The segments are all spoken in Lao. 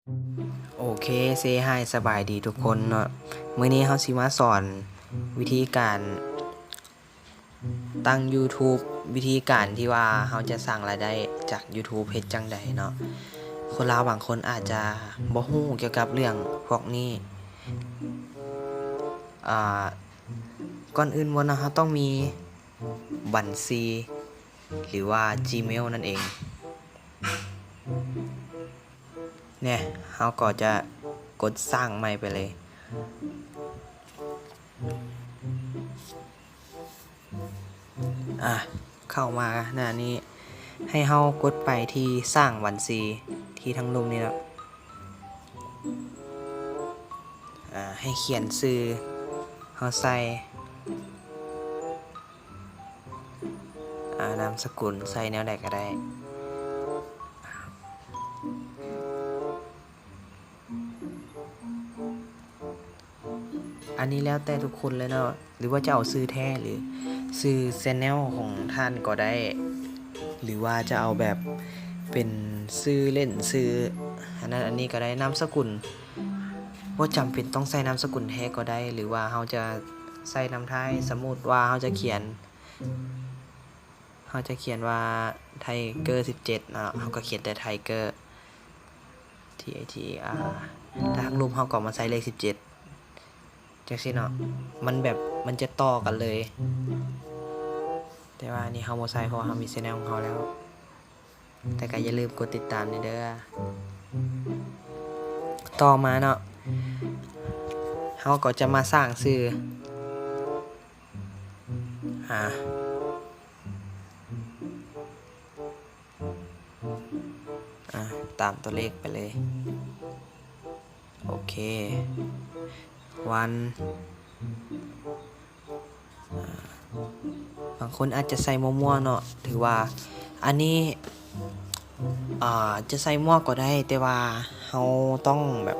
ໂອເຄ ເຊຮາຍ ສະບາຍດີທຸກຄົນເນາະ. ມື້ນີ້ເຮົາຊິມາສອນວິທີການຕັ້ງ YouTube ວິທີການທີ່ວ່າເຮົາຈະສ້າງລາຍໄດ້ຈາກ YouTube ເຮັດຈັ່ງໃດເນາະ. ຄົນລາວບາງຄົນອາດຈະບໍ່ຮູ້ກ່ຽວກັບເລື່ອງພວກນີ້. ອ່າ ກ່ອນອື່ນໝົດເນາະ ເຮົາຕ້ອງມີບັນຊີ ຫຼືວ່າ Gmail ນັ້ນເອງ. ແນ່ ເຮົາກໍຈະກົດສ້າງໃໝ່ໄປເລີຍ. ອ່າ ເຂົ້າມາໜ້ານີ້ ໃຫ້ເຮົາກົດໄປທີ່ສ້າງບັນຊີ ທີ່ທາງລຸ່ມນີ້ເນາະ. ອ່າ ໃຫ້ຂຽນຊື່ເຮົາໃສ່ ອ່າ ນາມສະກຸນໃສ່ແນວໃດກໍໄດ້. ອັນນີ້ແລ້ວແຕ່ທຸກຄົນເລີຍເນາະ ຫຼືວ່າຈະເອົາຊື່ແທ້ ຫຼືຊື່ channel ຂອງທ່ານກໍໄດ້ ຫຼືວ່າຈະເອົາແບບເປັນຊື່ເລ່ນ ຊື່ອັນນັ້ນອັນນີ້ກໍໄດ້. ນາມສະກຸນ ບໍ່ຈຳເປັນຕ້ອງໃສ່ນາມສະກຸນແທ້ກໍໄດ້ ຫຼືວ່າເຮົາຈະໃສ່ນຳທ້າຍ. ສົມມຸດວ່າເຮົາຈະຂຽນ ເຮົາຈະຂຽນວ່າ Tiger ສິບເຈັດເນາະ ເຮົາກໍຂຽນແຕ່ Tiger T I G E R. ຖ້າທາງຮູບເຮົາກໍມາໃສ່ເລກສິບເຈັດ ຈັ່ງຊີ້ເນາະ ມັນແບບ ມັນຈະຕໍ່ກັນເລີຍ. ແຕ່ວ່າອັນນີ້ເຮົາບໍ່ໃສ່ ເພາະວ່າເຮົາມີ channel ຂອງເຮົາແລ້ວ. ແຕ່ກໍຢ່າລືມກົດຕິດຕາມແດ່ເດີ. ຕໍ່ມາເນາະ ເຮົາກໍຈະມາສ້າງຊື່ ອ່າ ອ່າ ຕາມຕົວເລກໄປເລີຍ. ໂອເຄ ວັນ ອ່າ ບາງຄົນອາດຈະໃສ່ມົ້ວໆເນາະ ຖືວ່າອັນນີ້ ອ່າ ຈະໃສ່ມົ້ວກໍໄດ້ ແຕ່ວ່າເຮົາຕ້ອງແບບ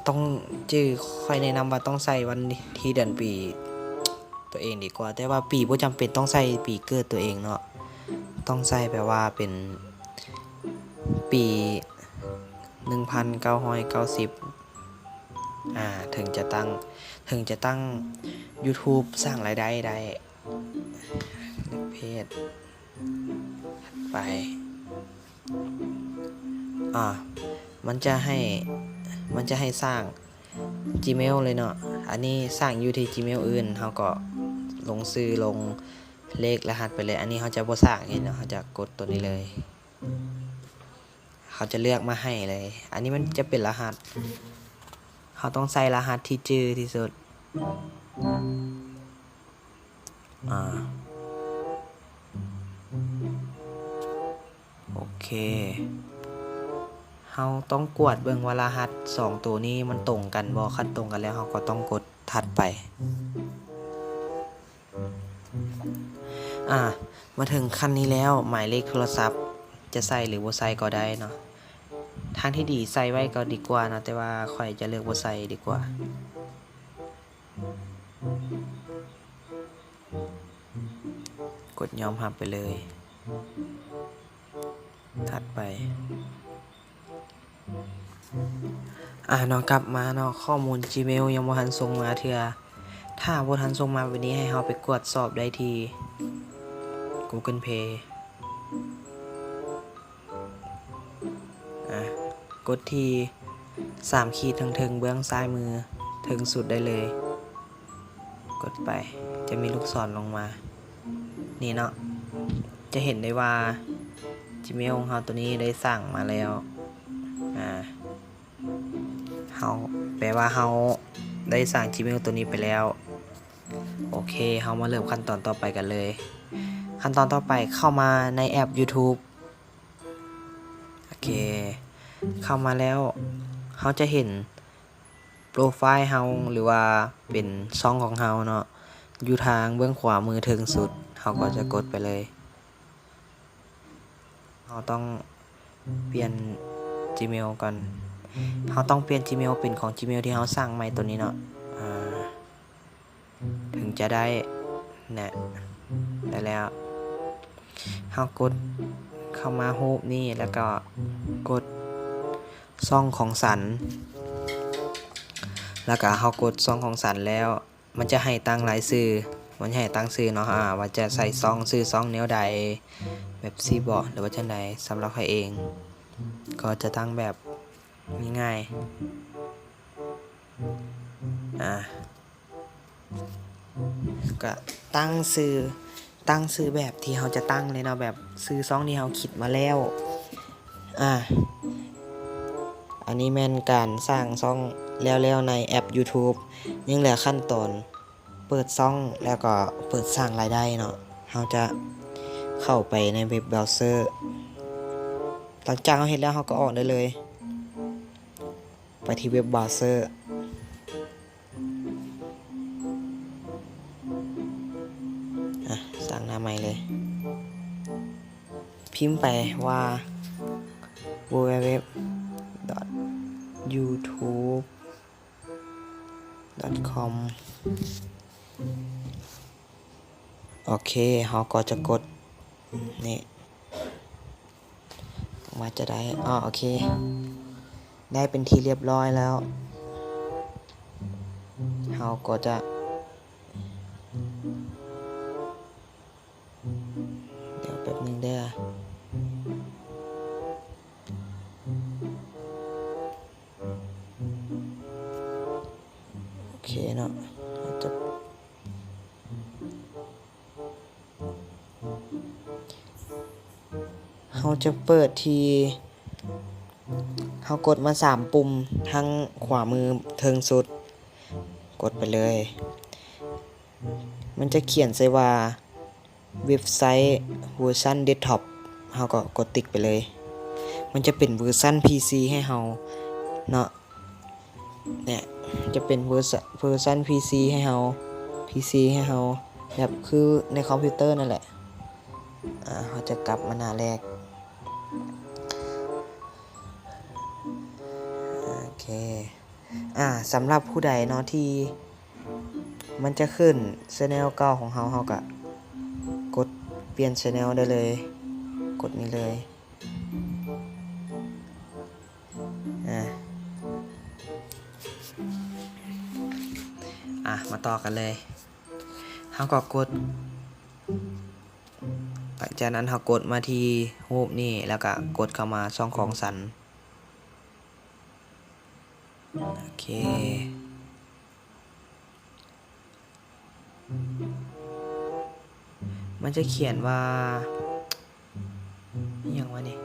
ຕ້ອງຈື່ ຂ້ອຍແນະນຳວ່າຕ້ອງໃສ່ວັນທີເດືອນປີຕົວເອງດີກວ່າ. ແຕ່ວ່າປີບໍ່ຈຳເປັນຕ້ອງໃສ່ປີເກີດຕົວເອງເນາະ ຕ້ອງໃສ່ແບບວ່າເປັນປີໜຶ່ງພັນເກົ້າຮ້ອຍເກົ້າສິບ ອ່າ ເຖິງຈະຕັ້ງ ເຖິງຈະຕັ້ງ YouTube ສ້າງລາຍໄດ້ໄດ້. ເລືອກເພຈ ຖັດໄປ ອ່າ ມັນຈະໃຫ້ ມັນຈະໃຫ້ສ້າງ Gmail ເລີຍເນາະ. ອັນນີ້ສ້າງຢູ່ທີ່ Gmail ອື່ນ ເຮົາກໍລົງຊື່ ລົງເລກລະຫັດໄປເລີຍ. ອັນນີ້ເຮົາຈະບໍ່ສ້າງເອງເນາະ ເຮົາຈະກົດຕົວນີ້ເລີຍ. ເຂົາຈະເລືອກມາໃຫ້ເລີຍ. ອັນນີ້ມັນຈະເປັນລະຫັດ. ເຮົາຕ້ອງໃສ່ລະຫັດທີ່ຈື່ທີ່ສຸດ. ອ່າ ໂອເຄ. ເຮົາຕ້ອງກວດເບິ່ງວ່າລະຫັດສອງໂຕນີ້ມັນຕົງກັນບໍ່. ຄັນຕົງກັນແລ້ວ ເຮົາກໍຕ້ອງກົດຖັດໄປ. ອ່າ ມາເຖິງຂັ້ນນີ້ແລ້ວ ໝາຍເລກໂທລະສັບຈະໃສ່ ຫຼື ບໍ່ໃສ່ກໍໄດ້ເນາະ. ທາງທີ່ດີໃສ່ໄວ້ກໍດີກວ່າເນາະ, ແຕ່ວ່າຂ້ອຍຈະເລືອກບໍ່ໃສ່ດີກວ່າ. ກົດຍອມຮັບໄປເລີຍ. ຖັດໄປ. ອ່າ ເນາະ ກັບມາເນາະ, ຂໍ້ມູນ Gmail ຍັງບໍ່ທັນສົ່ງມາເທື່ອ. ຖ້າບໍ່ທັນສົ່ງມາແບບນີ້ ໃຫ້ເຮົາໄປກວດສອບໄດ້ທີ່ Google Play. ອ່າ ກົດທີ່ສາມຂີດທາງເທິງເບື້ອງຊ້າຍມືເທິງສຸດໄດ້ເລີຍ. ກົດໄປ ຈະມີລູກສອນລົງມາ ນີ້ເນາະ, ຈະເຫັນໄດ້ວ່າ Gmail ຂອງເຮົາໂຕນີ້ໄດ້ສ້າງມາແລ້ວ. ອ່າ ເຮົາ ແປວ່າເຮົາໄດ້ສ້າງ Gmail ໂຕນີ້ໄປແລ້ວ. ໂອເຄ, ເຮົາມາເລີ່ມຂັ້ນຕອນຕໍ່ໄປກັນເລີຍ. ຂັ້ນຕອນຕໍ່ໄປ ເຂົ້າມາໃນແອັບ YouTube. ໂອເຄ, ເຂົ້າມາແລ້ວ ເຮົາຈະເຫັນໂປຣໄຟລ໌ເຮົາ ຫຼືວ່າເປັນຊ່ອງຂອງເຮົາເນາະ ຢູ່ທາງເບື້ອງຂວາມືເທິງສຸດ. ເຮົາກໍຈະກົດໄປເລີຍ. ເຮົາຕ້ອງປ່ຽນ Gmail ກ່ອນ. ເຮົາຕ້ອງປ່ຽນ Gmail ເປັນຂອງ Gmail ທີ່ເຮົາສ້າງໃໝ່ໂຕນີ້ເນາະ. ອ່າ ເຖິງຈະໄດ້ນະ, ໄດ້ແລ້ວ. ເຮົາກົດເຂົ້າມາຮູບນີ້ ແລ້ວກໍກົດ ຊ່ອງຂອງສັນ ແລ້ວກະເຮົາກົດຊ່ອງຂອງສັນແລ້ວ ມັນຈະໃຫ້ຕັ້ງລາຍຊື່ ມັນຈະໃຫ້ຕັ້ງຊື່ເນາະ ອາ ວ່າຈະໃສ່ຊ່ອງ ຊື່ຊ່ອງແນວໃດ ແບບຊີ້ບໍ ຫຼືວ່າຈັ່ງໃດ. ສຳລັບຂ້ອຍເອງ ກໍຈະຕັ້ງແບບງ່າຍໆ ອາ ກະຕັ້ງຊື່ ຕັ້ງຊື່ແບບທີ່ເຮົາຈະຕັ້ງເລີຍເນາະ ແບບຊື່ຊ່ອງທີ່ເຮົາຄິດມາແລ້ວ. ອາ ອັນນີ້ແມ່ນການສ້າງຊ່ອງແລ້ວໆໃນແອັບ YouTube. ຍັງເຫຼືອຂັ້ນຕອນເປີດຊ່ອງ ແລ້ວກໍເປີດສ້າງລາຍໄດ້ເນາະ. ເຮົາຈະເຂົ້າໄປໃນເວັບບຣາວເຊີ. ຫຼັງຈາກເຮົາເຮັດແລ້ວ ເຮົາກໍອອກໄດ້ເລີຍ ໄປທີ່ເວັບບຣາວເຊີ. ອາ ສ້າງໜ້າໃໝ່ເລີຍ ພິມໄປວ່າ www.youtube.com. ໂອເຄ ເຮົາກໍຈະກົດນີ້ ວ່າຈະໄດ້ ອໍ ໂອເຄ ໄດ້ເປັນທີ່ລຽບຮ້ອຍແລ້ວ. ເຮົາກໍຈະ ດຽວແປັບໜຶ່ງເດີ້ ໂອເຄເນາະ ເຮົາຈະ ເຮົາຈະເປີດທີ່ ເຮົາກົດມາສາມປຸ່ມທາງຂວາມືເທິງສຸດ ກົດໄປເລີຍ. ມັນຈະຂຽນໃສ່ວ່າ ເວັບໄຊເວີຊັນເດັສທັອບ ເຮົາກໍກົດຕິກໄປເລີຍ. ມັນຈະເປັນເວີຊັນພີຊີໃຫ້ເຮົາເນາະ. ເນຍ ຈະເປັນເວີ ເວີຊັນພີຊີໃຫ້ເຮົາ ພີຊີໃຫ້ເຮົາ ແບບຄືໃນຄອມພິວເຕີນັ້ນແຫຼະ. ອາ ເຮົາຈະກັບມາໜ້າແລກ. ໂອເຄ ອາ ສຳລັບຜູ້ໃດເນາະທີ່ມັນຈະຂຶ້ນແຊນແນວເກົ່າຂອງເຮົາ ເຮົາກະກົດປ່ຽນແຊນແນວໄດ້ເລີຍ ກົດນີ້ເລີຍ. ອາ ອາ ມາຕໍ່ກັນເລີຍ ເຮົາກໍກົດ ຫຼັງຈາກນັ້ນເຮົາກົດມາທີ່ຮູບນີ້ ແລ້ວກະກົດເຂົ້າມາຊ່ອງຂອງສັນ. ໂອເຄ ມັນຈະຂຽນວ່າ ອີ່ຫຍັງວະນີ້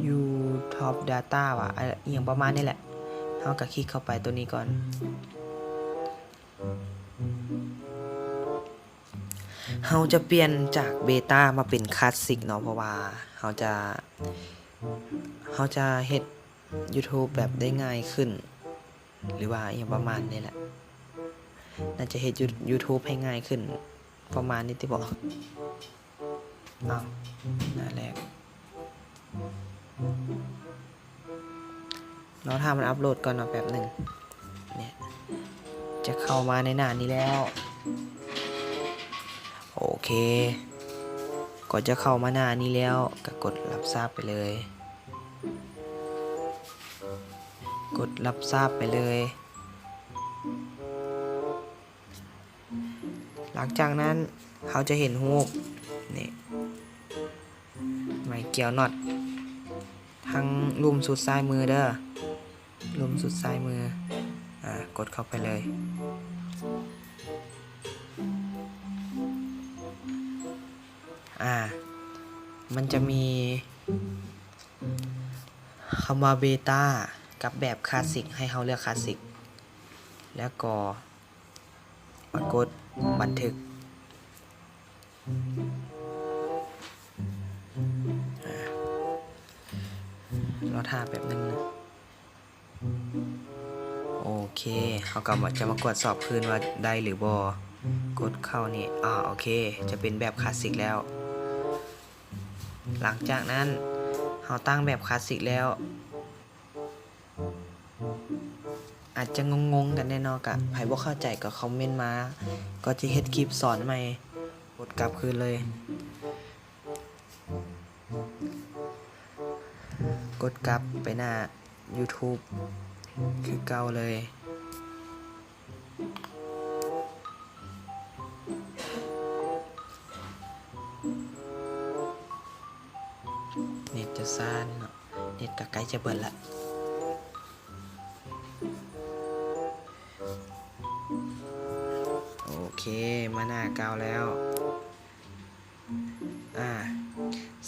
YouTube Data ຫວາ ອີ່ຫຍັງປະມານນີ້ແຫຼະ. ເຮົາກະຄລິກເຂົ້າໄປໂຕນີ້ກ່ອນ. ເຮົາຈະປ່ຽນຈາກເບຕາມາເປັນຄລາສສິກເນາະ ເພາະວ່າເຮົາຈະ ເຮົາຈະເຮັດ YouTube ແບບໄດ້ງ່າຍຂຶ້ນ ຫຼືວ່າອີ່ຫຍັງປະມານນີ້ແຫຼະ ໜ້າຈະເຮັດ YouTube ໃຫ້ງ່າຍຂຶ້ນ ປະມານນີ້ຕິບໍ? ອ້າວ ໜ້າແລກ ລໍຖ້າມັນອັບໂຫຼດກ່ອນເນາະ ແປັບໜຶ່ງ. ເນຍ ຈະເຂົ້າມາໃນໜ້ານີ້ແລ້ວ. ໂອເຄ ກໍຈະເຂົ້າມາໜ້ານີ້ແລ້ວ ກໍກົດຮັບຊາບໄປເລີຍ ກົດຮັບຊາບໄປເລີຍ. ຫຼັງຈາກນັ້ນເຮົາຈະເຫັນຮູບນີ້ ໄມ້ກ່ຽວນັອດ ທາງລຸ່ມສຸດຊ້າຍມືເດີ້ ລຸ່ມສຸດຊ້າຍມື ອາ ກົດເຂົ້າໄປເລີຍ. ອາ ມັນຈະມີຄຳວ່າເບຕາກັບແບບຄລາສສິກ ໃຫ້ເຮົາເລືອກຄລາສສິກ ແລ້ວກໍ ປາກົດບັນທຶກ. ອາ ລໍຖ້າແປັບໜຶ່ງນະ. ໂອເຄ ເຮົາກໍຈະມາກວດສອບຄືນວ່າໄດ້ຫຼືບໍ່. ກົດເຂົ້ານີ້ ອາ ໂອເຄ ຈະເປັນແບບຄລາສສິກແລ້ວ. ຫຼັງຈາກນັ້ນ ເຮົາຕັ້ງແບບຄລາສສິກແລ້ວ ອາດຈະງົງໆກັນແດ່ເນາະ, ກະໃຜບໍ່ເຂົ້າໃຈກໍຄອມເມັນມາ, ກໍຈະເຮັດຄລິບສອນໃໝ່ ກົດກັບຄືນເລີຍ. ກົດກັບໄປໜ້າ YouTube ຄືເກົ່າເລີຍ. ເນັດຈະຊ້າເນາະ, ເນັດກໍໃກ້ຈະເບິດລະ. ໂອເຄ, ມາໜ້າເກົ່າແລ້ວ. ອາ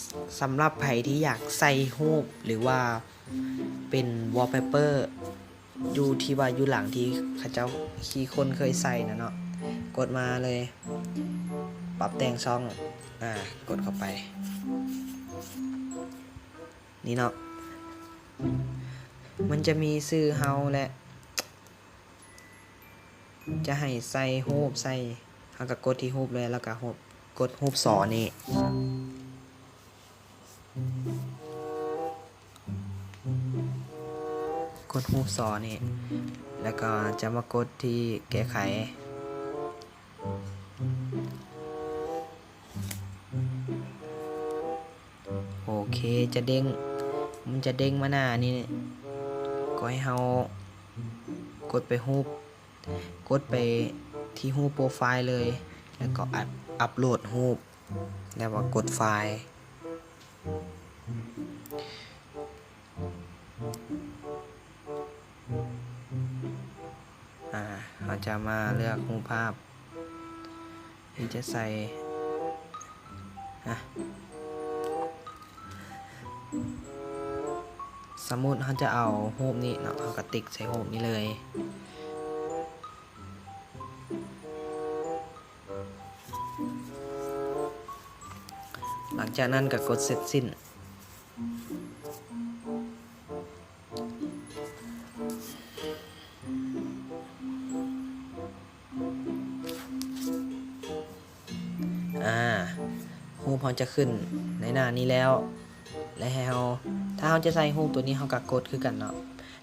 ສ- ສຳລັບໃຜທີ່ຢາກໃສ່ຮູບ ຫຼືວ່າເປັນ wallpaper ຢູ່ທີ່ວ່າຢູ່ຫຼັງທີ່ເຂົາເຈົ້າ ທີ່ຄົນເຄີຍໃສ່ນະເນາະ, ກົດມາເລີຍ ປັບແຕ່ງຊ່ອງ. ອາ ກົດເຂົ້າໄປ ນີ້ເນາະ, ມັນຈະມີຊື່ເຮົາ ແລະ ຈະໃຫ້ໃສ່ຮູບໃສ່, ເຮົາກໍກົດທີ່ຮູບເລີຍ ແລ້ວກໍຮູບ ກົດຮູບສໍນີ້, ກົດຮູບສໍນີ້ ແລ້ວກໍຈະມາກົດທີ່ແກ້ໄຂ. ໂອເຄ, ຈະເດ້ງ ມັນຈະເດ້ງມາໜ້ານີ້, ກໍໃຫ້ເຮົາກົດໄປຮູບ, ກົດໄປທີ່ຮູບໂປຣໄຟລ໌ເລີຍ ແລ້ວກໍອັບ ອັບໂຫຼດຮູບ ແລ້ວກໍກົດໄຟລ໌. ອາ ເຮົາຈະມາເລືອກຮູບພາບທີ່ຈະໃສ່. ອາ ສົມມຸດເຮົາຈະເອົາຮູບນີ້ເນາະ, ເຮົາກໍຕິກໃສ່ຮູບນີ້ເລີຍ. ຫຼັງຈາກນັ້ນກໍກົດເສັດສິ້ນ. ອາ ຮູບເຮົາຈະຂຶ້ນໃນໜ້ານີ້ແລ້ວ ແລະ ໃຫ້ເຮົາ ຖ້າເຮົາຈະໃສ່ຮູບຕົວນີ້ ເຮົາກໍກົດຄືກັນເນາະ,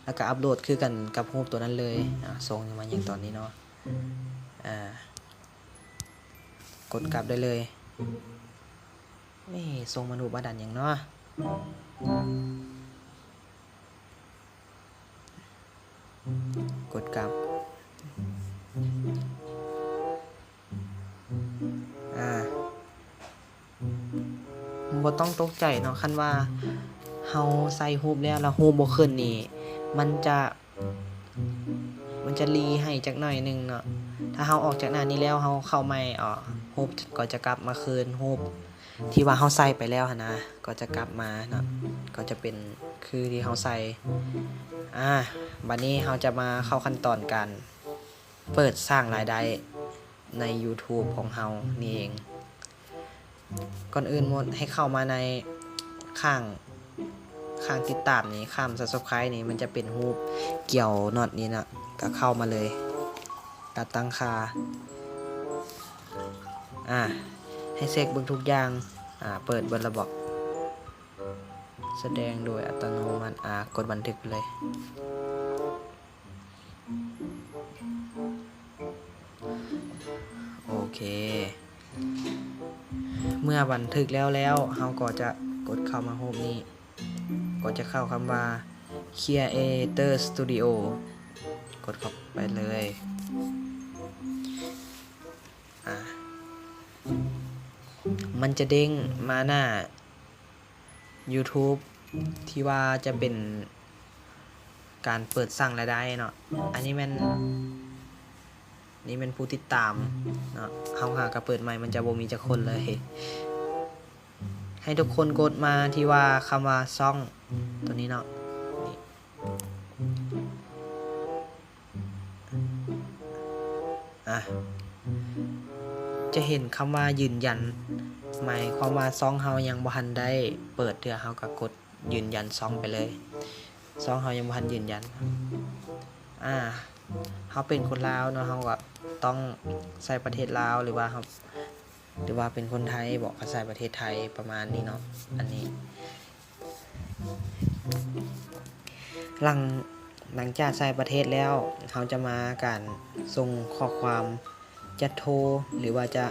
ແລ້ວກໍອັບໂຫຼດຄືກັນກັບຮູບຕົວນັ້ນເລີຍ. ອາ ສົ່ງມາຢ່າງຕອນນີ້ເນາະ. ອາ ກົດກັບໄດ້ເລີຍ. ເອີ ສົ່ງມາດູບາດັນຫຍັງເນາະ? ກົດກັບ. ອາ ບໍ່ຕ້ອງຕົກໃຈເນາະ, ຄັນວ່າເຮົາໃສ່ຮູບແລ້ວ ແລ້ວຮູບບໍ່ຂຶ້ນນີ້ ມັນຈະ ມັນຈະລີໃຫ້ຈັກໜ້ອຍໜຶ່ງເນາະ. ຖ້າເຮົາອອກຈາກໜ້ານີ້ແລ້ວ ເຮົາເຂົ້າໃໝ່ ອາ ຮູບກໍຈະກັບມາຄືນ, ຮູບທີ່ວ່າເຮົາໃສ່ໄປແລ້ວຫັ້ນນະ ກໍຈະກັບມາເນາະ, ກໍຈະເປັນຄືທີ່ເຮົາໃສ່. ອາ ບັດນີ້ເຮົາຈະມາເຂົ້າຂັ້ນຕອນການເປີດສ້າງລາຍໄດ້ໃນ YouTube ຂອງເຮົານີ້ເອງ. ກ່ອນອື່ນໝົດໃຫ້ເຂົ້າມາໃນຂ້າງ ຂ້າງຕິດຕາມນີ້ ຂ້າງ Subscribe ນີ້ ມັນຈະເປັນຮູບກຽວນັອດນີ້ນະ, ກໍເຂົ້າມາເລີຍ, ການຕັ້ງຄ່າ. ອາ ໃຫ້ເຊັກເບິ່ງທຸກຢ່າງ. ອາ ເປີດເບິດລະບໍ? ສະແດງໂດຍອັດຕະໂນມັດ. ອາ ກົດບັນທຶກເລີຍ. ໂອເຄ, ເມື່ອບັນທຶກແລ້ວແລ້ວ ເຮົາກໍຈະກົດເຂົ້າມາຮູບນີ້, ກໍຈະເຂົ້າຄຳວ່າ Creator Studio, ກົດເຂົ້າໄປເລີຍ. ອາ ມັນຈະເດ້ງມາໜ້າ YouTube ທີ່ວ່າຈະເປັນການເປີດສ້າງລາຍໄດ້ເນາະ. ອັນນີ້ແມ່ນ ນີ້ແມ່ນຜູ້ຕິດຕາມເນາະ, ເຮົາຫາກະເປີດໃໝ່ ມັນຈະບໍ່ມີຈັກຄົນເລີຍ. ໃຫ້ທຸກຄົນກົດມາທີ່ວ່າຄຳວ່າຊ່ອງ ຕົວນີ້ເນາະ, ນີ້. ອາ ຈະເຫັນຄຳວ່າຢືນຢັນ, ໝາຍຄວາມວ່າຊ່ອງເຮົາຍັງບໍ່ທັນໄດ້ເປີດເທື່ອ, ເຮົາກໍກົດຢືນຢັນຊ່ອງໄປເລີຍ. ຊ່ອງເຮົາຍັງບໍ່ທັນຢືນຢັນ. ອາ ເຮົາເປັນຄົນລາວເນາະ, ເຮົາກໍຕ້ອງໃສ່ປະເທດລາວ ຫຼືວ່າເຮົາ ຫຼືວ່າເປັນຄົນໄທບໍ ກໍໃສ່ປະເທດໄທ ປະມານນີ້ເນາະ. ອັນນີ້ ຫຼັງ ຫຼັງຈາກໃສ່ປະເທດແລ້ວ ເຮົາຈະມາການສົ່ງຂໍ້ຄວາມ ຈະໂທ ຫຼືວ່າຈະ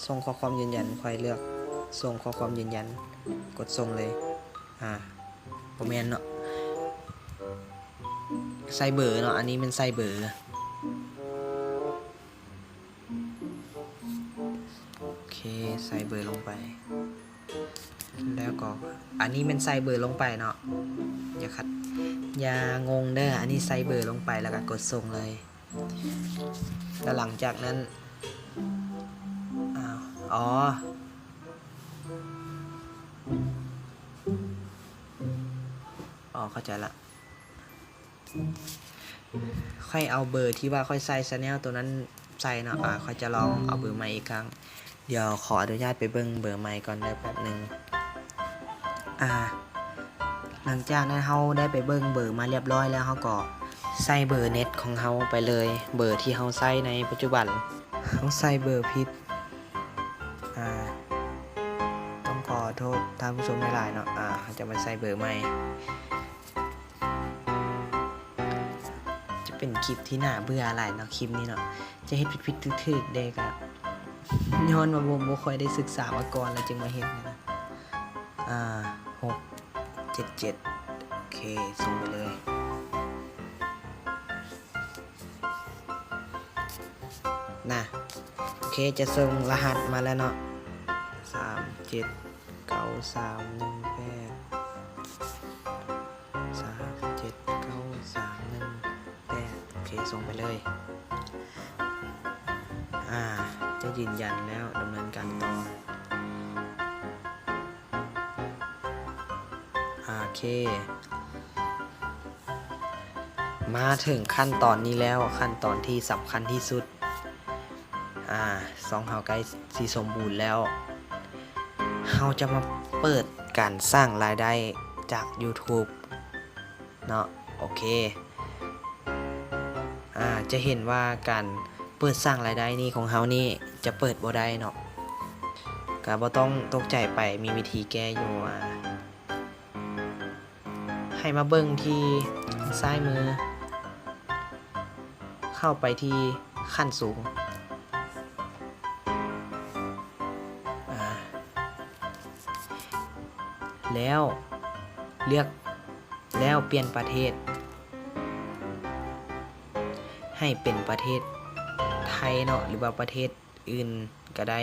ສົ່ງຂໍ້ຄວາມຢືນຢັນ, ຂ້ອຍເລືອກສົ່ງຂໍ້ຄວາມຢືນຢັນ, ກົດສົ່ງເລີຍ. ອາ ບໍ່ແມ່ນເນາະ ໃສ່ເບີເນາະ ອັນນີ້ແມ່ນໃສ່ເບີ. ໂອເຄ ໃສ່ເບີລົງໄປ ແລ້ວກໍອັນນີ້ແມ່ນໃສ່ເບີລົງໄປເນາະ ຢ່າຂັດ ຢ່າງົງເດີ ອັນນີ້ໃສ່ເບີລົງໄປ ແລ້ວກໍກົດສົ່ງເລີຍ. ແລ້ວຫຼັງຈາກນັ້ນ ອ້າວ ອໍ ອໍ ເຂົ້າໃຈລະ. ຂ້ອຍເອົາເບີທີ່ວ່າຂ້ອຍໃສ່ Channel ໂຕນັ້ນໃສ່ເນາະ. ອາ ຂ້ອຍຈະລອງເອົາເບີໃໝ່ອີກຄັ້ງ. ດຽວຂໍອະນຸຍາດໄປເບິ່ງເບີໃໝ່ກ່ອນເດີ ແປັບໜຶ່ງ. ອາ ຫຼັງຈາກນັ້ນເຮົາໄດ້ໄປເບິ່ງເບີມາລຽບຮ້ອຍແລ້ວ ເຮົາກໍໃສ່ເບີເນັດຂອງເຮົາໄປເລີຍ ເບີທີ່ເຮົາໃຊ້ໃນປັດຈຸບັນ. ເຮົາໃສ່ເບີຜິດ ອາ ຕ້ອງຂໍໂທດທ່ານຜູ້ຊົມຫຼາຍໆເນາະ. ອາ ເຮົາຈະມາໃສ່ເບີໃໝ່. ຈະເປັນຄລິບທີ່ໜ້າເບື່ອຫຼາຍເນາະ ຄລິບນີ້ເນາະ ຈະເຮັດຜິດໆຖືກໆເດ້ ກະຍ້ອນວ່າບໍ່ ບໍ່ຄ່ອຍໄດ້ສຶກສາມາກ່ອນ ແລ້ວຈຶ່ງມາເຮັດນະ. ອາ ຫົກເຈັດເຈັດ ໂອເຄ ສົ່ງໄປເລີຍນະ. ໂອເຄ ຈະສົ່ງລະຫັດມາແລ້ວເນາະ ສາມເຈັດ ເກົ້າສາມໜຶ່ງແປດ ສາມເຈັດເກົ້າສາມໜຶ່ງແປດ ໂອເຄ ສົ່ງໄປເລີຍ. ອາ ຈະຢືນຢັນແລ້ວ ດຳເນີນການຕໍ່. ໂອເຄ ມາເຖິງຂັ້ນຕອນນີ້ແລ້ວ ຂັ້ນຕອນທີ່ສຳຄັນທີ່ສຸດ. ອາ ຊ່ອງເຮົາໃກ້ຊິສົມບູນແລ້ວ ເຮົາຈະມາເປີດການສ້າງລາຍໄດ້ຈາກ YouTube ເນາະ. ໂອເຄ ອາ ຈະເຫັນວ່າການເປີດສ້າງລາຍໄດ້ນີ້ຂອງເຮົານີ້ຈະເປີດບໍ່ໄດ້ເນາະ ກະບໍ່ຕ້ອງຕົກໃຈໄປ ມີວິທີແກ້ຢູ່. ອາ ໃຫ້ມາເບິ່ງທີ່ຊ້າຍມື ເຂົ້າໄປທີ່ຂັ້ນສູງ ອາ ແລ້ວເລືອກ ແລ້ວປ່ຽນປະເທດ ໃຫ້ເປັນປະເທດໄທເນາະ ຫຼືວ່າປະເທດອື່ນກະໄດ້.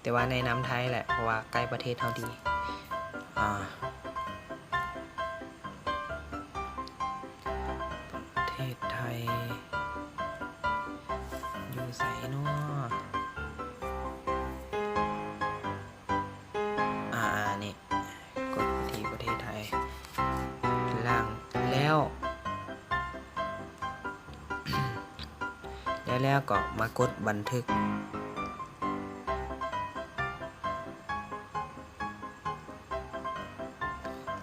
ແຕ່ວ່າແນະນຳໄທແຫຼະ ເພາະວ່າໃກ້ປະເທດເຮົາດີ. ອາ ປະເທດໄທຢູ່ໃສເນາະ? ອາ ນີ້ ກົດໄປທີ່ປະເທດໄທ ຫຼັງແລ້ວ ແລ້ວ ແລ້ວກໍມາກົດບັນທຶກ.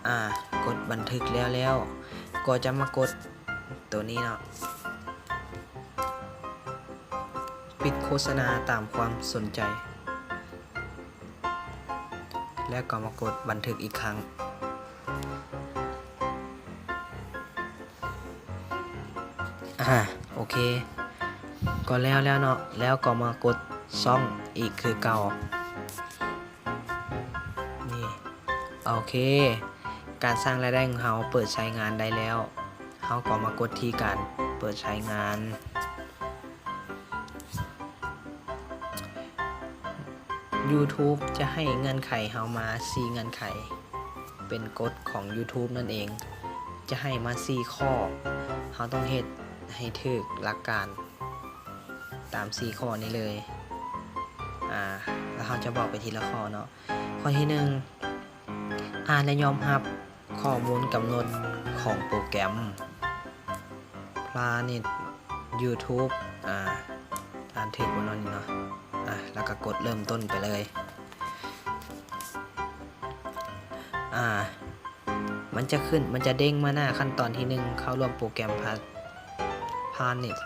ອາ ກົດບັນທຶກແລ້ວ ແລ້ວກໍຈະມາກົດໂຕນີ້ເນາະ ປິດໂຄສະນາຕາມຄວາມສົນໃຈ. ແລ້ວກໍມາກົດບັນທຶກອີກຄັ້ງ. ອາ ໂອເຄ ກໍແລ້ວແລ້ວເນາະ ແລ້ວກໍມາກົດຊ່ອງອີກຄືເກົ່າ. ນີ້ ໂອເຄ ການສ້າງລາຍໄດ້ຂອງເຮົາເປີດໃຊ້ງານໄດ້ແລ້ວ. ເຮົາກໍມາກົດທີ່ການເປີດໃຊ້ງານ. YouTube ຈະໃຫ້ເງື່ອນໄຂເຮົາມາສີ່ເງື່ອນໄຂ ເປັນກົດຂອງ YouTube ນັ້ນເອງ ຈະໃຫ້ມາສີ່ຂໍ້ ເຮົາຕ້ອງເຮັດໃຫ້ຖືກຫຼັກການຕາມສີ່ຂໍ້ນີ້ເລີຍ. ອາ ແລ້ວເຮົາຈະບອກໄປທີລະຂໍ້ເນາະ. ຂໍ້ທີໜຶ່ງ ອ່ານ ແລະ ຍອມຮັບຂໍ້ມູນກຳນົດຂອງໂປຣແກຣມ Planet YouTube ອາ ອ່ານຖືກບໍ່ເນາະນີ້ເນາະ. ອາ ແລ້ວກໍກົດເລີ່ມຕົ້ນໄປເລີຍ. ອາ ມັນຈະຂຶ້ນ ມັນຈະເດ້ງມາໜ້າຂັ້ນຕອນທີໜຶ່ງ ເຂົ້າຮ່ວມໂປຣແກຣມ Pla- Planet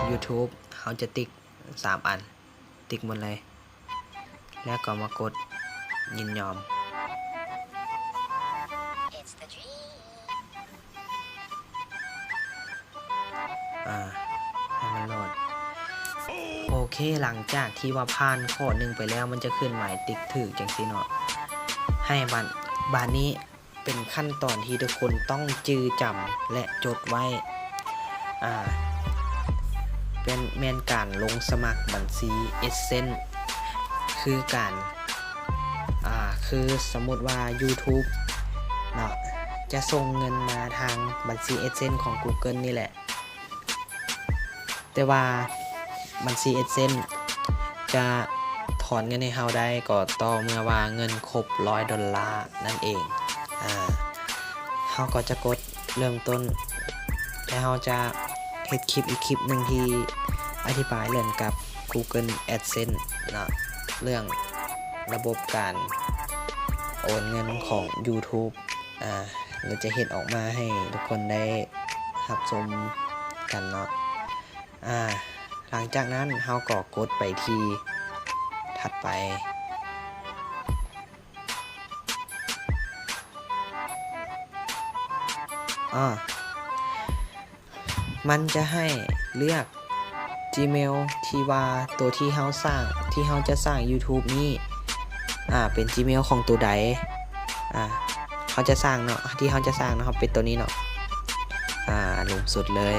YouTube ເຮົາຈະຕິກສາມອັນ ຕິກໝົດເລີຍ ແລ້ວກໍມາກົດຍິນຍອມ. ອາ ໃຫ້ມັນໂຫຼດ. ໂອເຄ ຫຼັງຈາກທີ່ວ່າຜ່ານຂໍ້ໜຶ່ງໄປແລ້ວ ມັນຈະຂຶ້ນໝາຍຕິກຖືກຈັ່ງຊີ້ເນາະ. ໃຫ້ບາດ ບາດນີ້ ເປັນຂັ້ນຕອນທີ່ທຸກຄົນຕ້ອງຈື່ຈຳ ແລະ ຈົດໄວ້ ອາ ເປັນ ແມ່ນການລົງສະໝັກບັນຊີ AdSense ຄືການ ອາ ຄືສົມມຸດວ່າ YouTube ເນາະ ຈະສົ່ງເງິນມາທາງບັນຊີ AdSense ຂອງ Google ນີ້ແຫຼະ. ແຕ່ວ່າບັນຊີ AdSense ຈະຖອນເງິນໃຫ້ເຮົາໄດ້ກໍຕໍ່ເມື່ອວ່າເງິນຄົບຮ້ອຍໂດລານັ້ນເອງ. ອາ ເຮົາກໍຈະກົດເລີ່ມຕົ້ນ ແລະ ເຮົາຈະເຮັດຄລິບອີກຄລິບໜຶ່ງທີ່ອະທິບາຍເລື່ອງກັບ Google AdSense ເນາະ ເລື່ອງລະບົບການໂອນເງິນຂອງ YouTube ອາ ແລ້ວຈະເຮັດອອກມາໃຫ້ທຸກຄົນໄດ້ຮັບຊົມກັນເນາະ. ອາ ຫຼັງຈາກນັ້ນເຮົາກໍກົດໄປທີ່ຖັດໄປ. ອາ ມັນຈະໃຫ້ເລືອກ Gmail ທີ່ວ່າໂຕທີ່ເຮົາສ້າງ ທີ່ເຮົາຈະສ້າງ YouTube ນີ້ ອາ ເປັນ Gmail ຂອງໂຕໃດ ອາ ເຮົາຈະສ້າງເນາະ ທີ່ເຮົາຈະສ້າງເນາະ ເຮົາເປັນໂຕນີ້ເນາະ ອາ ລຸ່ມສຸດເລີຍ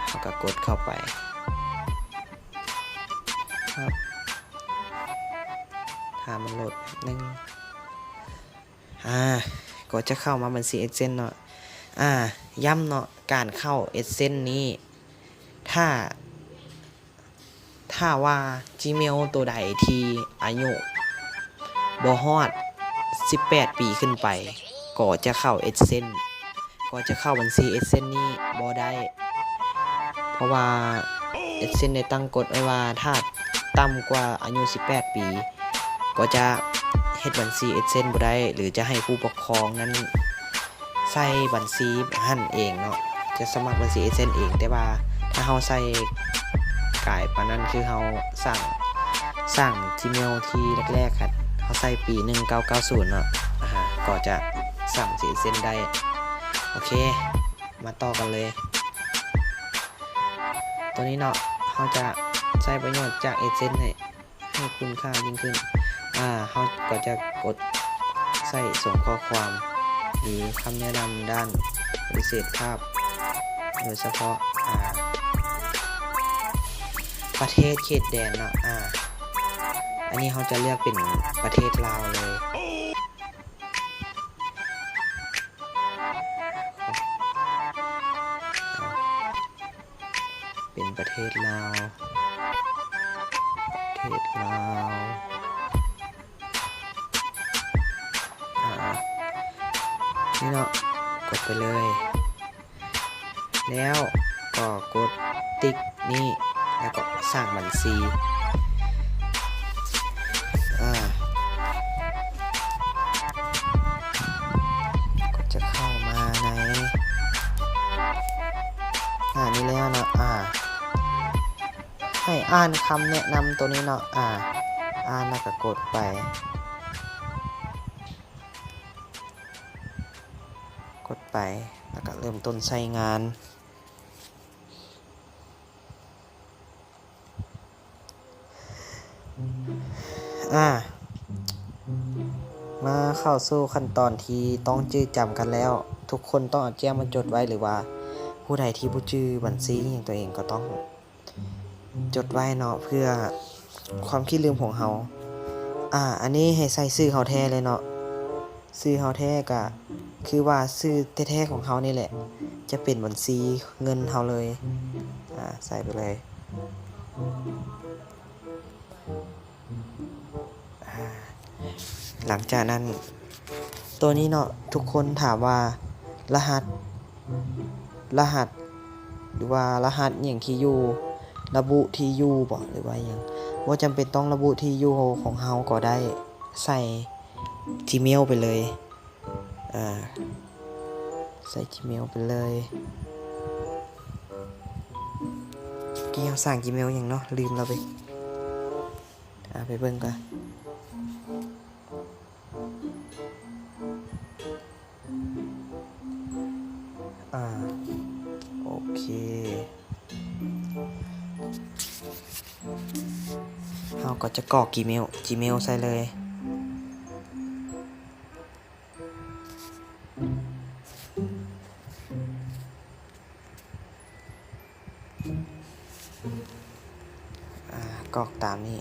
ເຮົາກໍກົດເຂົ້າໄປ ຄັບ ຖ້າມັນໂຫຼດແປັບໜຶ່ງ ອາ ກໍຈະເຂົ້າມາບັນຊີ AdSense ເນາະ. ອາ ຢ້ຳເນາະ ການເຂົ້າ AdSense ນີ້ ຖ້າ ຖ້າວ່າ Gmail ໂຕໃດທີ່ອາຍຸບໍ່ຮອດສິບແປດປີຂຶ້ນໄປ ກໍຈະເຂົ້າ AdSense ກໍຈະເຂົ້າບັນຊີ AdSense ນີ້ບໍ່ໄດ້ ເພາະວ່າ AdSense ໄດ້ຕັ້ງກົດໄວ້ວ່າ ຖ້າຕ່ຳກວ່າອາຍຸສິບແປດປີ ກໍຈະເຮັດບັນຊີ AdSense ບໍ່ໄດ້ ຫຼື ຈະໃຫ້ຜູ້ປົກຄອງນັ້ນໃສ່ບັນຊີຫັ້ນເອງເນາະ ຈະສະໝັກບັນຊີ AdSense ເອງ. ແຕ່ວ່າຖ້າເຮົາໃສ່ກາຍປານນັ້ນ ຄືເຮົາສ້າງ ສ້າງ Gmail ທີແລກໆ ເຮົາໃສ່ປີໜຶ່ງເກົ້າເກົ້າສູນເນາະ ອາ ກໍຈະສ້າງບັນຊີ AdSense ໄດ້. ໂອເຄ ມາຕໍ່ກັນເລີຍ ໂຕນີ້ເນາະ ເຮົາຈະໃຊ້ປະໂຫຍດຈາກ AdSense ໃຫ້ ໃຫ້ຄຸນຄ່າຍິ່ງຂຶ້ນ ອາ ເຮົາກໍຈະກົດໃສ່ສົ່ງຂໍ້ຄວາມ ຫຼື ຄຳແນະນຳດ້ານປະຕິເສດພາບ ໂດຍສະເພາະ ອາ ປະເທດເຂດແດນເນາະ ອາ ອັນນີ້ເຮົາຈະເລືອກເປັນປະເທດລາວເລີຍ. ເປັນປະເທດລາວ ປະເທດລາວ ອາ ນີ້ເນາະ ກົດໄປເລີຍ ແລ້ວກໍກົດຕິກນີ້ ແລ້ວກໍສ້າງບັນຊີ ອາ ກໍຈະເຂົ້າມາໃນ ອາ ນີ້ແລ້ວເນາະ ອາ ໃຫ້ອ່ານຄຳແນະນຳໂຕນີ້ເນາະ ອາ ອ່ານແລ້ວກໍກົດໄປ ກົດໄປ ແລ້ວກໍເລີ່ມຕົ້ນໃຊ້ງານ. ອາ ມາເຂົ້າສູ່ຂັ້ນຕອນທີ່ຕ້ອງຈື່ຈຳກັນແລ້ວ ທຸກຄົນຕ້ອງເອົາແຈ້ມມາຈົດໄວ້ ຫຼືວ່າຜູ້ໃດທີ່ບໍ່ຈື່ບັນຊີຫຍັງຕົວເອງກໍຕ້ອງຈົດໄວ້ເນາະ ເພື່ອຄວາມຂີ້ລືມຂອງເຮົາ. ອາ ອັນນີ້ໃຫ້ໃສ່ຊື່ເຮົາແທ້ເລີຍເນາະ. ຊື່ເຮົາແທ້ກະຄືວ່າຊື່ແທ້ໆຂອງເຮົານີ້ແຫຼະ ຈະເປັນບັນຊີເງິນເຮົາເລີຍ ອາ ໃສ່ໄປເລີຍ ອາ ຫຼັງຈາກນັ້ນ ໂຕນີ້ເນາະ ທຸກຄົນຖາມວ່າລະຫັດ ລະຫັດ ຫຼືວ່າລະຫັດຫຍັງ ທີ່ຢູ່ ລະບຸທີ່ຢູ່ບໍ ຫຼືວ່າຫຍັງ ບໍ່ຈຳເປັນຕ້ອງລະບຸທີ່ຢູ່ຂອງເຮົາກໍໄດ້ ໃສ່ Gmail ໄປເລີຍ ອາ ໃສ່ Gmail ໄປເລີຍ. ກີ້ເຮົາສ້າງ Gmail ຫຍັງເນາະ ລືມແລ້ວເວີຍ ອາ ໄປເບິ່ງກ່ອນ. ອາ ໂອເຄ ເຮົາກໍຈະກອກ Gmail Gmail ໃສ່ເລີຍ. ກອກຕາມນີ້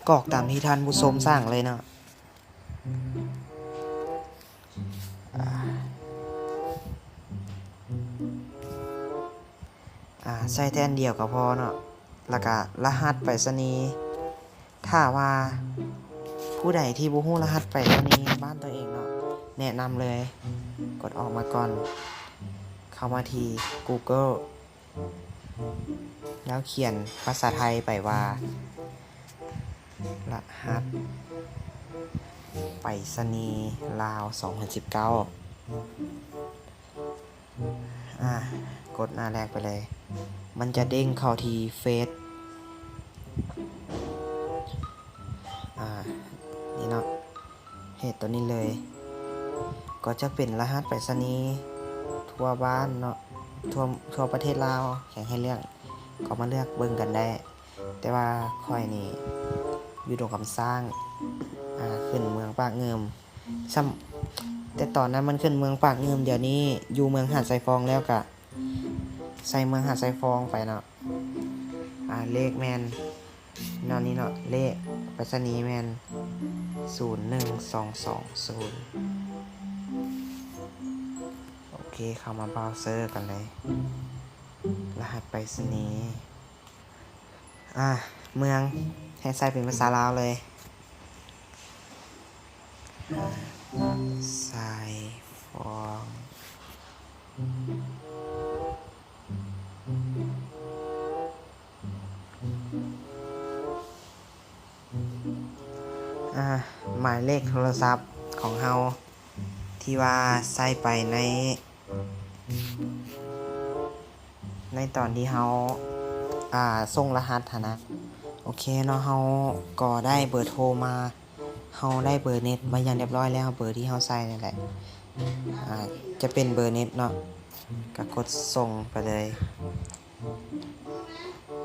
ກອກຕາມທີ່ທ່ານຜູ້ຊົມສັ່ງເລີຍເນາະ. ອາ ອາ ໃສ່ແຕ່ອັນດຽວກໍພໍເນາະ. ແລ້ວກະລະຫັດໄປສະນີ ຖ້າວ່າຜູ້ໃດທີ່ບໍ່ຮູ້ລະຫັດໄປສະນີບ້ານຕົວເອງເນາະ ແນະນຳເລີຍ ກົດອອກມາກ່ອນ ເຂົ້າມາທີ່ Google ແລ້ວຂຽນພາສາໄທໄປວ່າ ລະຫັດໄປສະນີລາວ ສອງພັນສິບເກົ້າ. ອາ ກົດໜ້າແລກໄປເລີຍ ມັນຈະເດ້ງເຂົ້າທີ່ເຟສ ອາ ນີ້ເນາະ ເພຈໂຕນີ້ເລີຍ ກໍຈະເປັນລະຫັດໄປສະນີທົ່ວບ້ານເນາະ ທົ່ວ ທົ່ວປະເທດລາວ ແຂວງໃຫ້ເລືອກ ກໍມາເລືອກເບິ່ງກັນໄດ້. ແຕ່ວ່າຂ້ອຍນີ້ຢູ່ດົງຄຳຊ້າງ ອາ ຂຶ້ນເມືອງປາກງື່ມ ຊ່ຳ ແຕ່ຕອນນັ້ນມັນຂຶ້ນເມືອງປາກງື່ມ ດຽວນີ້ຢູ່ເມືອງຫາດຊາຍຟອງແລ້ວ ກະໃສ່ເມືອງຫາດຊາຍຟອງໄປເນາະ. ອາ ເລກແມ່ນ ແນວນີ້ເນາະ ເລກໄປສະນີແມ່ນ ສູນໜຶ່ງສອງສອງສູນ. ໂອເຄ ເຂົ້າມາເບຣາເຊີກັນເລີຍ ລະຫັດໄປສະນີ ອາ ເມືອງ ໃຫ້ໃສ່ເປັນພາສາລາວເລີຍ ຊາຍຟອງ. ອາ ໝາຍເລກໂທລະສັບຂອງເຮົາ ທີ່ວ່າໃສ່ໄປໃນ ໃນຕອນທີ່ເຮົາ ອາ ສົ່ງລະຫັດຫັ້ນນະ. ໂອເຄເນາະ ເຮົາກໍໄດ້ເບີໂທມາ ເຮົາໄດ້ເບີເນັດມາຢ່າງຮຽບຮ້ອຍແລ້ວ ເບີທີ່ເຮົາໃສ່ນັ້ນແຫຼະ ອາ ຈະເປັນເບີເນັດເນາະ ກະກົດສົ່ງໄປເລີຍ.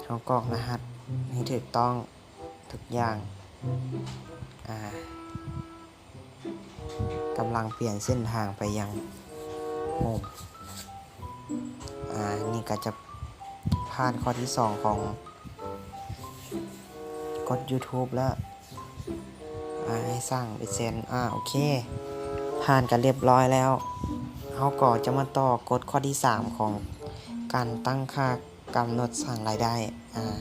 ເຮົາກອກລະຫັດໃຫ້ຖືກຕ້ອງທຸກຢ່າງ ອາ ກຳລັງປ່ຽນເສັ້ນທາງໄປຍັງໂຮມ ອາ ນີ້ກະຈະຜ່ານຂໍ້ທີສອງຂອງກົດ YouTube ແລ້ວ ອາ ໃຫ້ສ້າງເປັນແສນ ອາ ໂອເຄ ຜ່ານກັນຮຽບຮ້ອຍແລ້ວ ເຮົາກໍຈະມາຕໍ່ກົດຂໍ້ທີສາມຂອງການຕັ້ງຄ່າກຳນົດສ້າງລາຍໄດ້ ອາ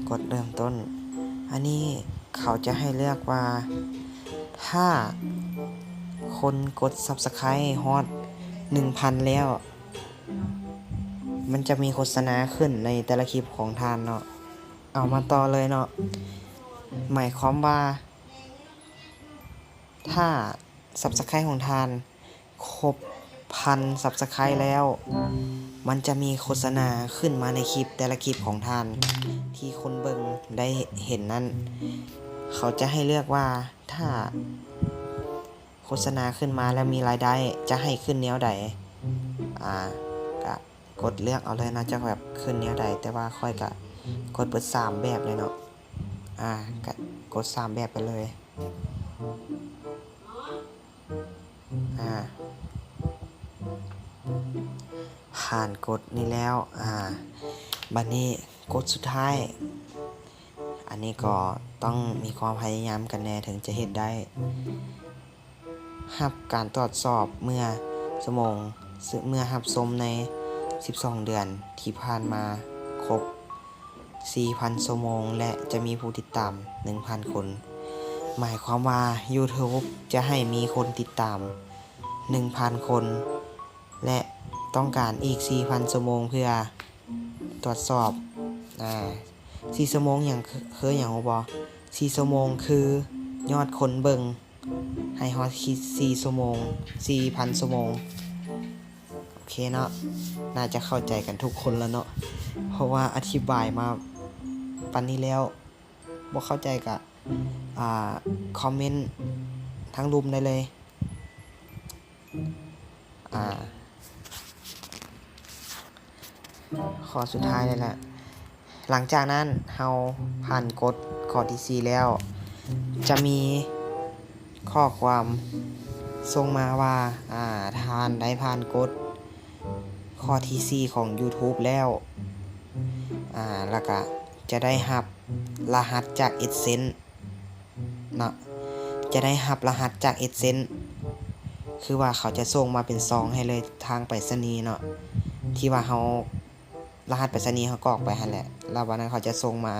ກົດເລີ່ມຕົ້ນ. ອັນນີ້ເຂົາຈະໃຫ້ເລືອກວ່າ ຖ້າຄົນກົດ Subscribe ຮອດໜຶ່ງພັນແລ້ວ ມັນຈະມີໂຄສະນາຂຶ້ນໃນແຕ່ລະຄລິບຂອງທ່ານເນາະ. ເອົາມາຕໍ່ເລີຍເນາະ ໝາຍຄວາມວ່າ ຖ້າ Subscribe ຂອງທ່ານຄົບພັນ Subscribe ແລ້ວ ມັນຈະມີໂຄສະນາຂຶ້ນມາໃນຄລິບແຕ່ລະຄລິບຂອງທ່ານ ທີ່ຄົນເບິ່ງໄດ້ເຫັນນັ້ນ ເຂົາຈະໃຫ້ເລືອກວ່າ ຖ້າໂຄສະນາຂຶ້ນມາແລ້ວມີລາຍໄດ້ ຈະໃຫ້ຂຶ້ນແນວໃດ ອາ ກະ ກົດເລືອກເອົາເລີຍເນາະ ຈະແບບຂຶ້ນແນວໃດ ແຕ່ວ່າຂ້ອຍກະກົດເບິດສາມແບບເລີຍເນາະ ອາ ກະກົດສາມແບບໄປເລີຍ ອາ ຜ່ານກົດນີ້ແລ້ວ ອາ ບາດນີ້ກົດສຸດທ້າຍ ອັນນີ້ກໍຕ້ອງມີຄວາມພະຍາຍາມກັນແດ່ເຖິງຈະເຮັດໄດ້. ຮັບການຕອບສອບເມື່ອຊົ່ວໂມງ ເມື່ອຮັບຊົມໃນສິບສອງເດືອນທີ່ຜ່ານມາຄົບສີ່ພັນຊົ່ວໂມງ ແລະ ຈະມີຜູ້ຕິດຕາມໜຶ່ງພັນຄົນ. ໝາຍຄວາມວ່າ YouTube ຈະໃຫ້ມີຄົນຕິດຕາມໜຶ່ງພັນຄົນ ແລະ ຕ້ອງການອີກສີ່ພັນຊົ່ວໂມງເພື່ອ ຕວດສອບ ອາ ສີ່ຊົ່ວໂມງຫຍັງ ຄືຫຍັງຮູ້ບໍ່? ສີ່ຊົ່ວໂມງຄືຍອດຄົນເບິ່ງໃຫ້ຮອດສີ່ຊົ່ວໂມງ ສີ່ພັນຊົ່ວໂມງ. ໂອເຄເນາະ ໜ້າຈະເຂົ້າໃຈກັນທຸກຄົນລະເນາະ ເພາະວ່າອະທິບາຍມາປານນີ້ແລ້ວ ບໍ່ເຂົ້າໃຈກະ ອາ ຄອມເມັນທາງລຸ່ມໄດ້ເລີຍ. ອາ ຂໍ້ສຸດທ້າຍນີ້ແຫຼະ ຫຼັງຈາກນັ້ນເຮົາຜ່ານກົດຂໍ້ທີສີ່ແລ້ວ ຈະມີຂໍ້ຄວາມສົ່ງມາວ່າ ອາ ທ່ານໄດ້ຜ່ານກົດຂໍ້ທີສີ່ຂອງ YouTube ແລ້ວ ອາ ລະກະ ຈະໄດ້ຮັບລະຫັດຈາກ AdSense ເນາະ ຈະໄດ້ຮັບລະຫັດຈາກ AdSense ຄືວ່າເຂົາຈະສົ່ງມາເປັນຊອງໃຫ້ເລີຍທາງໄປສະນີເນາະ ທີ່ວ່າເຮົາ ລະຫັດໄປສະນີເຮົາກອກໄປຫັ້ນແຫຼະ ແລ້ວບາດນັ້ນເຂົາຈະສົ່ງມາ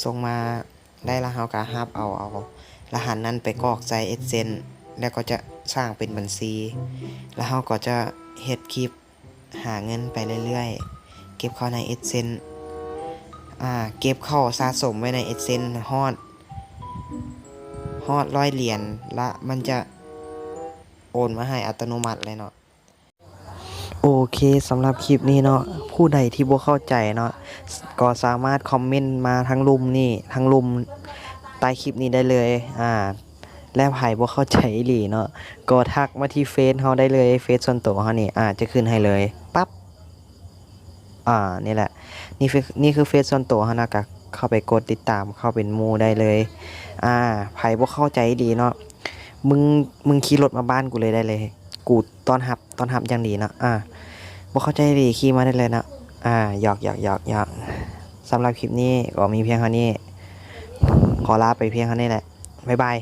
ສົ່ງມາໄດ້ ແລ້ວເຮົາກະຮັບເອົາ ເອົາລະຫັດນັ້ນໄປກອກໃສ່ AdSense ແລ້ວກໍຈະສ້າງເປັນບັນຊີ ແລ້ວເຮົາກໍຈະເຮັດຄລິບຫາເງິນໄປເລື້ອຍໆ ເກັບເຂົ້າໃນ AdSense ອ່າ ເກັບເຂົ້າສະສົມໄວ້ໃນ AdSense ຮອດ ຮອດຮ້ອຍຫຼຽນ ລະມັນຈະໂອນມາໃຫ້ອັດຕະໂນມັດເລີຍເນາະ. ໂອເຄ ສຳລັບຄລິບນີ້ເນາະ ຜູ້ໃດທີ່ບໍ່ເຂົ້າໃຈເນາະ ກໍສາມາດຄອມເມັນມາທາງລຸ່ມນີ້ ທາງລຸ່ມໃຕ້ຄລິບນີ້ໄດ້ເລີຍ ອາ ແລະ ໃຜບໍ່ເຂົ້າໃຈອີ່ຫຼີເນາະ ກໍທັກມາທີ່ເຟສເຮົາໄດ້ເລີຍ ເຟສສ່ວນໂຕເຮົານີ້ ອາ ຈະຂຶ້ນໃຫ້ເລີຍ ປັບ ອາ ນີ້ແຫຼະ ນີ້ຄື ນີ້ຄືເຟສສ່ວນໂຕເຮົານະ ກະເຂົ້າໄປກົດຕິດຕາມ ເຂົ້າເປັນໝູ່ໄດ້ເລີຍ ອາ ໃຜບໍ່ເຂົ້າໃຈອີ່ຫຼີເນາະ ມຶງ ມຶງຂີ່ລົດມາບ້ານກູເລີຍໄດ້ເລີຍ ກູຕ້ອນຮັບ ຕ້ອນຮັບຢ່າງດີເນາະ ອາ ບໍ່ເຂົ້າໃຈອີ່ຫຼີຂີ່ມາໄດ້ເລີຍເນາະ ອາ ຫຍອກໆໆໆ ສຳລັບຄລິບນີ້ກໍມີພຽງເທົ່ານີ້ ຂໍລາໄປພຽງເທົ່ານີ້ແຫຼະ ບາຍບາຍ.